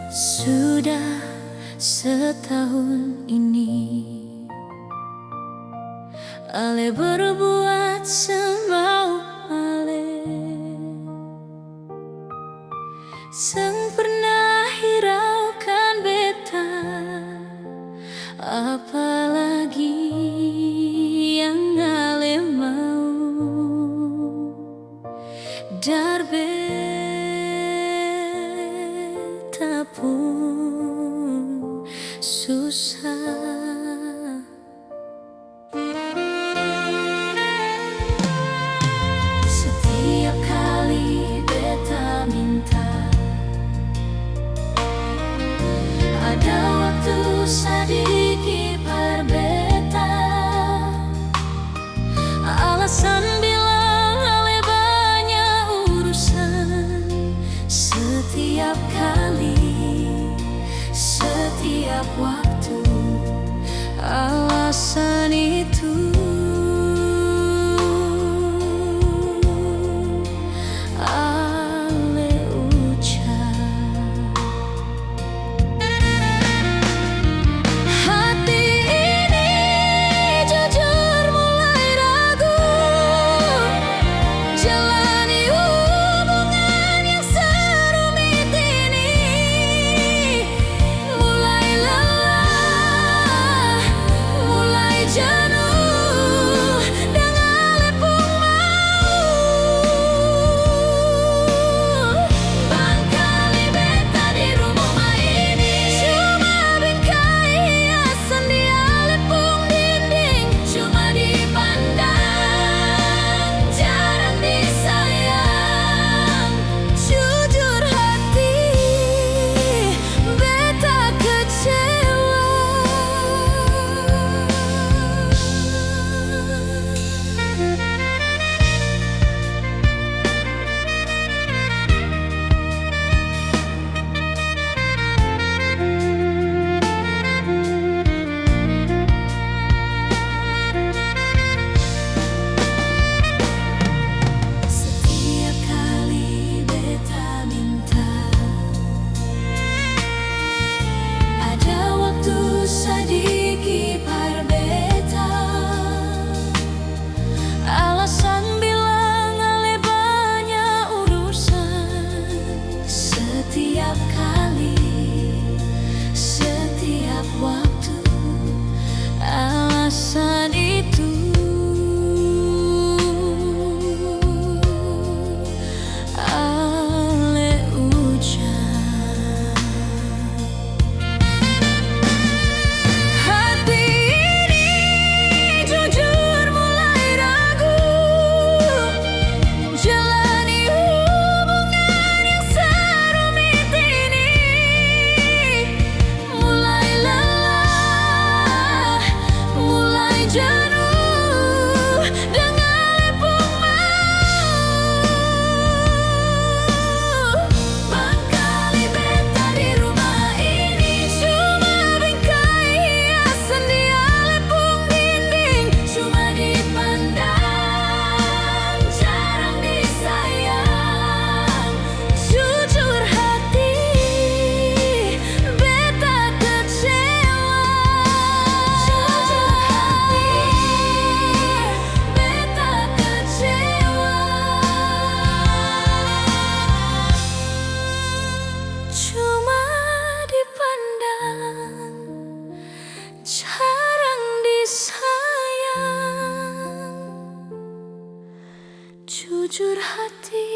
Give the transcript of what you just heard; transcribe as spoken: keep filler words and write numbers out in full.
Sudah setahun ini, ale berbuat semau ale. Seng pernah hiraukan beta, apalagi yang ale mau. Dar beta pung susah. Setiap kali beta minta, ada waktu sadiki par beta. Alasan bilang ale banya urusan. Setiap kali, setiap waktu, alasan itu ale ucap. Hati ini jujur mulai ragu, jalani hubungan yang serumit ini. Mulai lelah, mulai jenuh, deng ale pung mau. Mangkali beta di ruma ini cuma bingkai hiasan di ale pung dinding, cuma dipandang, jarang disayang. Jujur hati, beta kecewa. Setiap kali beta minta, ada waktu sadiki par beta. Alasan bilang ale banya urusan. Setiap kali, setiap waktu, alasan itu ale ucap. Hati ini jujur mulai ragu, jalani hubungan yang serumit ini. Mulai lelah, mulai jenuh, deng ale pung mau. Mangkali beta di ruma ini cuma bingkai hiasan di ale pung dinding, cuma dipandang, jarang disayang. Jujur hati, beta kecewa. Jujur hati, beta kecewa. Cuma dipandang, jarang disayang. Jujur hati,